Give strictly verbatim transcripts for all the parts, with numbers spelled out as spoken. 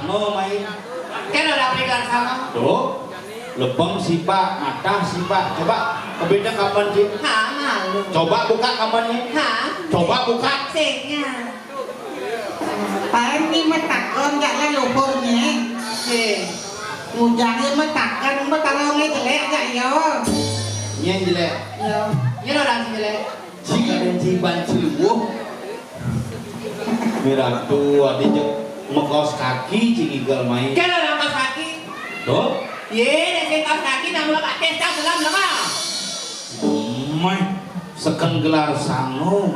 Oh, mai. Kan ada peringkat sama. Tuh. Lepeng sipak, matah sipak. Coba kebeda kapan sih? Ha, malu. Coba buka kapannya. Ha. Coba buka. Sengnya. Paling ni matakan jak lah luhurnya. Sing. Ujangnya matakan, matarongnya jelek jak yo. Ini yang jelek. Yo. Ini orang jelek. Jika ada jiban celuh. Miratu, adi jek mekaos kaki, cing igal main. Kan ada kaos kaki. Tuh. Ye, nek sing kaos kaki nang lo pakai tas dalam lemah. Mai, seken gelar sango.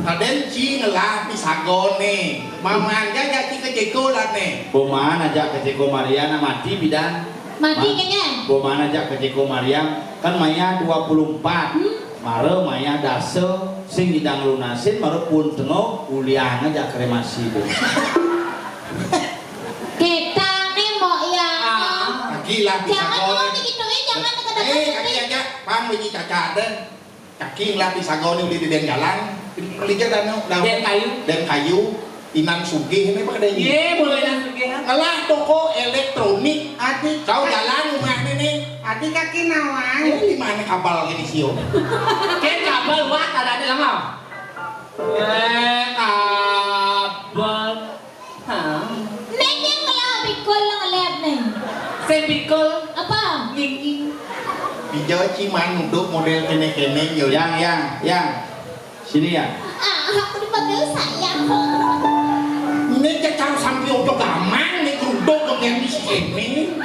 Kaden ci ngelah pisagone. Mamanja jaci keceko lane. Boman aja keceko Mariana mati bidan. Mati kayaknya. Boman aja keceko Mariam. Kan maya dua puluh empat. Hmm? Mara maya dasa sing idang lunasin, mara pun tengok ulian aja kremasi, Bu. Kita ni mau ya. Ah, lagi lah. Jangan pisagone. Ngomong gitu ya, jangan dekat-dekat. Eh, kaki aja, pang biji caca ada. Kaki lah pisagone udah di den jalan. Lihat anu, daun. Den kayu. Den kayu. Inan sugih ini pada ini. Ye, mulai inan sugih, ha? Ngelah toko elektronik. Adi. Tahu jalan rumah ini nih. Adi kaki nawang. Ini di mana kabel gini sio? Kan kabel wah ada ada lama. Eh, kabel. Ha. Neng yang ngelah pikul lo ngeliat neng. Saya pikul. Apa? Nginging. Dijawab ciman untuk model kene-kene yo. Yang, yang, yang. Sini ya. Ah, aku dipanggil sayang. Ini cacang sampai ojo gamang nih kerudung ke kami sini.